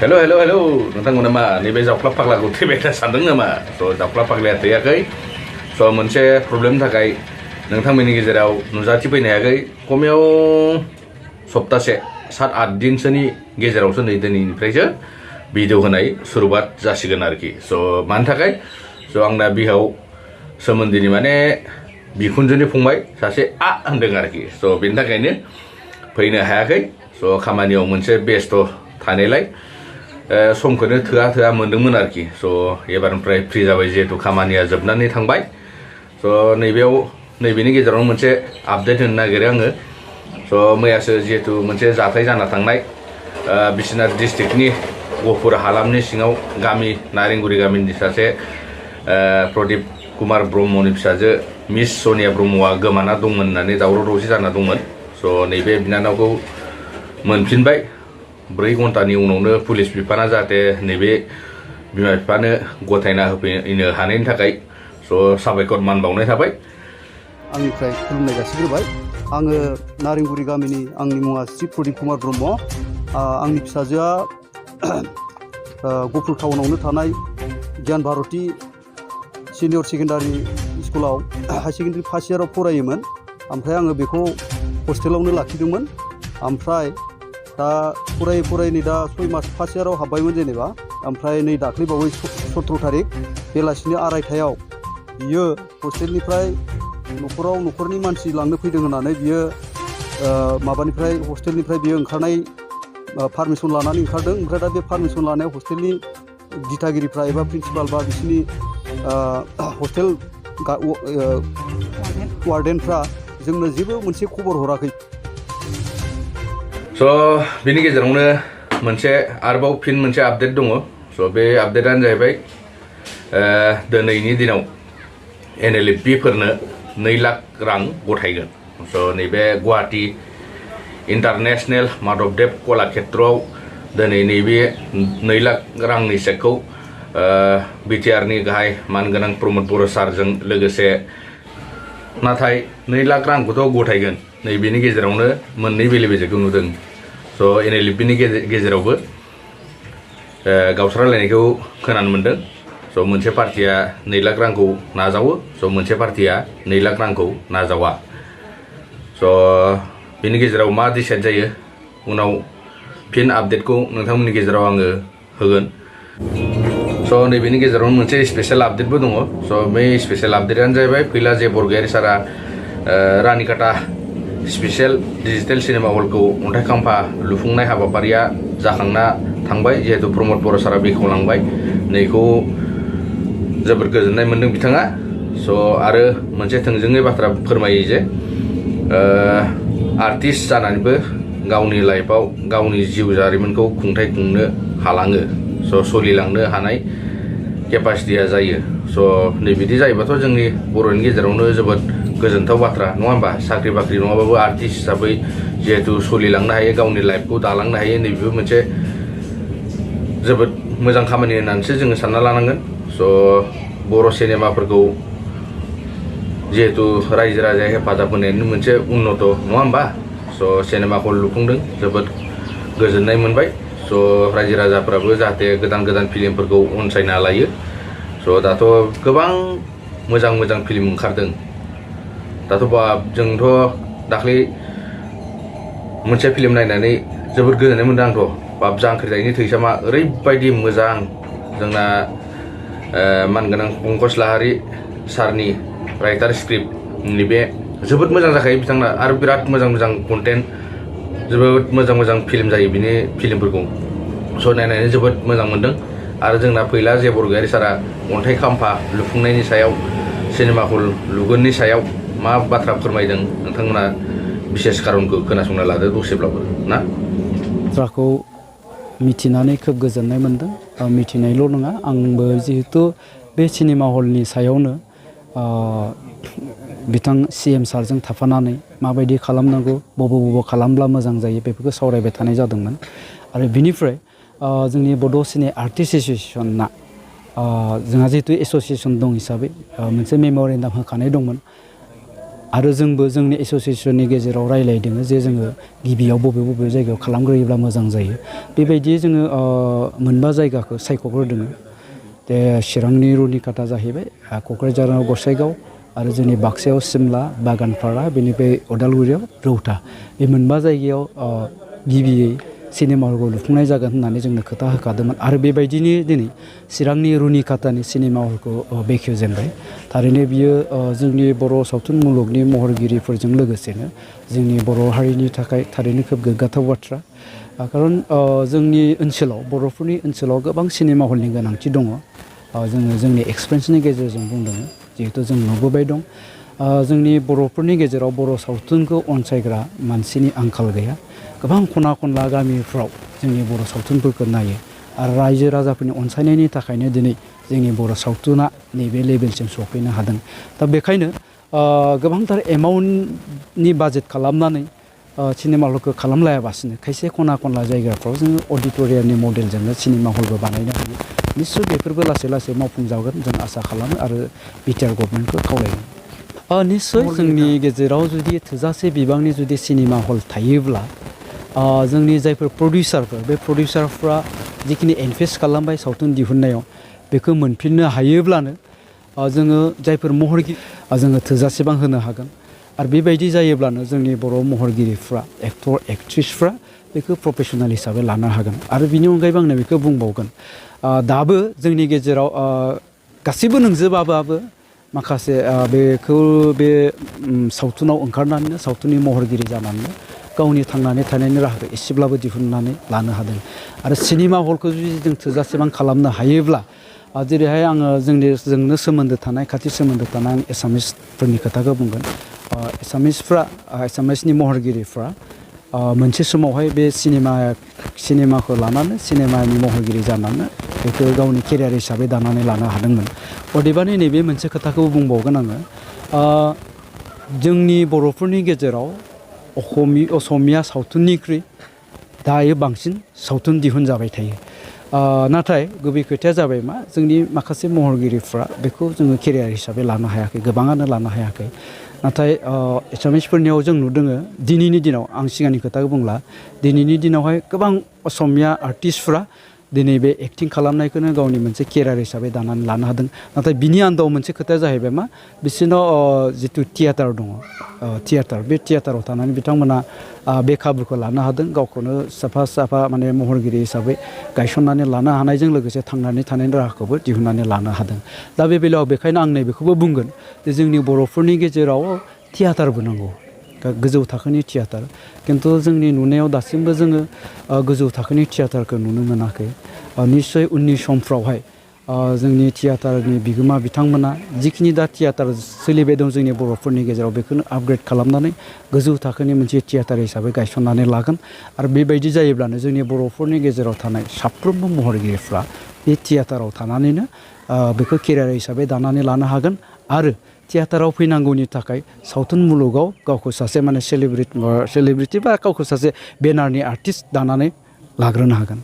Hello, hello, hello. नोंथांमोना मा नैबे जावख्ला फाग्लाखौ थैबाय था सानदों नामा? जावख्ला फाग्लाया थैयाखै। मोनसे प्रब्लेमनि थाखाय नोंथांमोननि गेजेराव नुजाथिफैनो हायाखै। खमायाव सप्तासे 7-8 दिनसोनि गेजेरावसो नै दिनैनिफ्रायसो भिडिअ होनाय सुरुवात जासिगोन आरोखि। मानि थाखाय? आंना बिहाव सोमोन्दोनि माने बिखुनजोनि फंबाय सासे होनदों आरोखि। बेनि थाखायनो फैनो हायाखै। खामानियाव मोनसे बेस्थ' थानायलाय समखौनो थोआ मोनदोंमोन आरोखि। एबारनिफ्राय फ्रि जाबाय जिहेतु खामानिया जोबनानै थांबाय। नैबेनि गेजेरावनो मोनसे आपडेट होनो नागिरो आङो। मैयासो जिहेतु मोनसे जाथाय जाना थांनाय बिश्वनाथ डिस्ट्रिक्टनि गहपुर हालामनि सिङाव गामि नारेंगुरि गामिनि सासे प्रदीप कुमार ब्रह्मनि फिसाजो मिस सनिया ब्रह्मआ गोमाना दंमोन होननानै दावराव दावसि जाना दंमोन। नैबे बिनानावखौ मोनफिनबाय 4 घन्टानि उनावनो पुलिस बिफाना जाहाथे नैबे बिमा बिफानो गथायना होफैनो हानायनि थाखाय साबायखर मान बावनाय थाबाय। आंनिफ्राय खुलुमनाय जासिग्रोबाय। आङो नारेंगुरि गामिनि आंनि मुङा श्री प्रदीप कुमार ब्रह्म। आंनि फिसाजोआ गहपुर टाउनावनो थानाय गियान भारती सिनियर सेकेन्डारि स्कुलाव हाई सेकेन्डारि फार्स्ट इयाराव फरायोमोन। ओमफ्राय आङो बेखौ हस्टेलावनो लाखिदोंमोन। ओमफ्राय दा फरायै नै दा 6 मास फार्स्ट इयाराव हाबबायमोन जेनेबा। ओमफ्राय नै दाख्लैबावै 17 तारिख बेलासिनि 2:30 बियो हस्टेलनिफ्राय न'खरनि मानसि लांनो फैदों होननानै बियो माबानिफ्राय हस्टेलनिफ्राय बियो ओंखारनाय पारमिसन लानानै ओंखारदों। ओमफ्राय दा बे पारमिसन लानायाव हस्टेलनि दिथागिरिफ्रा एबा प्रिन्सिपाल बा बिसिनि हस्टेल वार्डेनफ्रा जोंनो जेबो मोनसे खबर हराखै। बिनि गेजेरावनो आरोबाव फिन मोनसे आपडेट दङ। बे आपडेटानो जाहैबाय दिनैनि दिनाव NLFB फोरनो 2 लाख रां गथायगोन। नैबे गुवाहाटी इन्टारनेशनेल माधबदेव कलाक्षेत्रआव दिनै नैबे 2 लाख रांनि चेकखौ BTRनि गाहाय मानगोनां प्रमद बर' सारजों लोगोसे नाथाय 2 लाख रांखौथ' गथायगोन। नैबेनि गेजेरावनो मोननै बेले बेजेखौ नुदों। NLFBनि गेजेरावबो गावस्रालायनायखौ खोनानो मोनदों। मोनसे पार्टिया 2 लाख रांखौ नाजावो, मोनसे पार्टिया 2 लाख रांखौ नाजावा। बेनि गेजेराव मा डिसाइड जायो उनाव फिन आपडेटखौ नोंथांमोननि गेजेराव आङो होगोन। नैबेनि गेजेरावनो मोनसे स्पेशल आपडेटबो दङ। बे स्पेशल आपडेटानो जाहैबाय फैला जे बरगयारि सारा रानिकाटा स्पेशल डिजिटेल सिनेमा हलखौ अन्थाइ खाम्फा लुफुंनाय हाबाफारिया जाखांना थांबाय। जिहेतु प्रमद बर' सारा बेखेवलांबाय नैखौ जोबोद गोजोननाय मोनदों बिथाङा। आरो मोनसे थोंजोङै बाथ्रा फोरमायो जे आर्टिस्ट जानानैबो गावनि लाइफआव गावनि जिउ जारिमिनखौ खुंनो हालाङो। सोलिलांनो हानाय केपासिटिया जायो। नैबिदि जायोबाथ' जोंनि बर'नि गेजेरावनो जोबोद गोजोनथाव बाथ्रा नङा होमबा? साख्रि बाख्रि नङाबाबो आर्टिस्ट हिसाबै जिहेतु सोलिलांनो हायो, गावनि लाइफखौ दालांनो हायो, नैबेबो मोनसे जोबोद मोजां खामानि होननानैसो जोङो सानना लानांगोन। बर' सिनेमाफोरखौ जिहेतु रायजो राजाया हेफाजाब होनायनि मोनसे उन्नत नङा होमबा? सिनेमा हल लुफुंदों, जोबोद गोजोननाय मोनबाय। रायजो राजाफ्राबो जाहाथे गोदान फिल्मफोरखौ अनसायना लायो। दाथ' गोबां मोजां फिल्म ओंखारदों। दाथ' जोंथ' दाख्लै मोनसे फिल्म नायनानै जोबोद गोजोननाय मोनदों आंथ'। बाप जांख्रिथायनि थैसामा ओरैबायदि मोजां। जोंना मानगोनां पंकज लाहारि सारनि राइटार स्क्रिप्ट नैबे जोबोद मोजां जाखायो बिथांना। आरो बिराद मोजां कन्टेन्ट, जोबोद मोजां फिल्म जायो बिनि फिल्मफोरखौ। नायनानै जोबोद मोजां मोनदों। आरो जोंना फैला जे बरगयारि सारा अन्थाइ खाम्फा लुफुंनायनि सायाव, सिनेमा हल लुगोननि सायाव मा बाथ्रा फोरमायदों नोंथांमोना बिसेस खारनखौ खोनासंना लादो दसेब्लाबो ना। बाथ्राखौ मिथिनानै खोब गोजोननाय मोनदों। मिथिनायल' नङा, आंबो जिहेतु बे सिनेमा हलनि सायावनो बिथां CM सारजों थाफानानै माबायदि खालामनांगौ, बबाव खालामब्ला मोजां जायो बेफोरखौ सावरायबाय थानाय जादोंमोन। आरो बिनिफ्राय जोंनि बड' सिने आर्टिस्ट एस'सियेसना जोंहा जिहेतु एस'सियेसन दं हिसाबै मोनसे मेम'रेन्डाम होखानाय दंमोन। आरो जोंबो जोंनि एस'सियेसननि गेजेराव रायलायदों जे जोङो गिबियाव बबे बबे जायगायाव खालामग्रोयोब्ला मोजां जायो बेबायदि जोङो मोनबा जायगाखौ सायख'ग्रोदों जे चिरांनि रुनिकाटा जाहैबाय क'क्राझाराव गसाइगाव आरो जोंनि बाक्सायाव सिमला बागानपारा बेनिफ्राय उदालगुरियाव रौता बे मोनबा जायगायाव गिबियै सिनेमा हलखौ लुफुंनाय जागोन होननानै जोंनो खोथा होखादोंमोन आरो बेबायदिनो दिनै चिरांनि रुनिकाटानि सिनेमा हलखौ बेखेवजेनबाय थारैनो बियो जोंनि बर' सावथुन मुलुगनि महरगिरिफोरजों लोगोसेनो जोंनि बर' हारिनि थाखाय थारैनो खोब गोग्गाथाव बाथ्रा खारन जोंनि ओनसोलाव बर'फोरनि ओनसोलाव गोबां सिनेमा हलनि गोनांथि दङ जोङो जोंनि एक्सपिरियेन्सनि गेजेरजों बुंदों जिहेतु जों नुबोबाय दं जोंनि बर'फोरनि गेजेराव बर' सावथुनखौ अनसायग्रा मानसिनि आंखाल गैया गोबां खना खनला गामिफ्राव जोंनि बर' सावथुनफोरखौ नायो आरो रायजो राजाफोरनि अनसायनायनि थाखायनो दिनै जोंनि बर' सावथुना नैबे लेभेलसिम सफैनो हादों दा बेखायनो गोबांथार एमाउन्टनि बाजेट खालामनानै सिनेमा हलखौ खालामलायाबासिनो खायसे खना खनला जायगाफ्राव जोङो अडिट'रियामनि मडेलजोंनो सिनेमा हलबो बानायनो हायो निस्सय बेफोरबो लासै लासै मावफुंजागोन जों आसा खालामो आरो बिटिआर गभर्नमेन्टखौ खावलायो निस्सय जोंनि गेजेराव जुदि थोजासे बिबांनि जुदि सिनेमा हल थायोब्ला जोंनि जायफोर प्रडिउसारफोर बे प्रडिउसारफ्रा जिखिनि इनभेस्ट खालामबाय सावथुन दिहुननायाव बेखौ मोनफिननो हायोब्लानो जोङो जायफोर महरगिरि जोङो थोजासेबां होनो हागोन आरो बेबायदि जायोब्लानो जोंनि बर' महरगिरिफ्रा एक्टर एक्ट्रिसफ्रा बेखौ प्रफेसनेल हिसाबै लानो हागोन आरो बिनि अनगायैबो आंनो बेखौ बुंबावगोन दाबो जोंनि गेजेराव गासैबो नंजोबाबाबो माखासे बेखौ बे सावथुनाव ओंखारनानैनो सावथुननि महरगिरि जानानैनो गावनि थांनानै थानायनि राहाखौ एसेब्लाबो दिहुननानै लानो हादों आरो सिनेमा हलखौ जुदि जों थोजासेबां खालामनो हायोब्ला जेरैहाय आङो जोंनो सोमोन्दो थानाय खाथि सोमोन्दो थानाय एसामिसफोरनि खोथाखौ बुंगोन एसामिसनि महरगिरिफ्रा मोनसे समावहाय बे सिनेमाखौ लानानै सिनेमानि महरगिरि जानानै बेखौ गावनि केरियार हिसाबै दानानै लानो हादोंमोन अदेबानि नैबे मोनसे खोथाखौ बुंबावगोन आङो जोंनि बर'फोरनि गेजेराव असमिया सावथुननिख्रुइ दायो बांसिन सावथुन दिहुनजाबाय थायो नाथाय गुबै खोथाया जाबाय मा जोंनि माखासे महरगिरिफ्रा बेखौ जोङो केरियार हिसाबै लानो हायाखै गोबाङानो लानो हायाखै नाथाय एसामिसफोरनियाव जों नुदों दिनैनि दिनाव आं सिगांनि खोथाखौ बुंला दिनैनि दिनावहाय गोबां असमिया आर्टिस्टफ्रा दिनै बे एक्टिं खालामनायखौनो गावनि मोनसे केरियार हिसाबै दानानै लानो हादों नाथाय बिनि आन्दोआव मोनसे खोथाया जाहैबाय मा बिसोरनाव जिथु थियेटार दङ बे थियेटाराव थानानै बिथांमोना बे खाबुखौ लानो हादों गावखौनो साफा माने महरगिरि हिसाबै गायसननानै लानो हानायजों लोगोसे थांनानै थानायनि राहाखौबो दिहुननानै लानो हादों दा बे बेलायाव बेखायनो आं नैबेखौबो बुंगोन जे जोंनि बर'फोरनि गेजेराव थियेटारबो नांगौ गोजौ थाखोनि थियेटार खिन्थु जोंनि नुनायाव दासिमबो जोङो गोजौ थाखोनि थियेटारखौ नुनो मोनाखै निस्सय उननि समफ्रावहाय जोंनि थियेटारनि बिगोमा बिथांमोना जिखिनि दा थियेटार सोलिबाय दं जोंनि बर'फोरनि गेजेराव बेखौनो आपग्रेड खालामनानै गोजौ थाखोनि मोनसे थियेटार हिसाबै गायसननानै लागोन आरो बेबायदि जायोब्लानो जोंनि बर'फोरनि गेजेराव थानाय साफ्रोमबो महरगिरिफ्रा बे थियेटाराव थानानैनो बेखौ केरियार हिसाबै दानानै लानो हागोन आरो थियेटाराव फैनांगौनि थाखाय सावथुन मुलुगाव गावखौ सासे माने सेलिब्रिटि बा गावखौ सासे बेनारनि आर्टिस्ट दानानै लाग्रोनो हागोन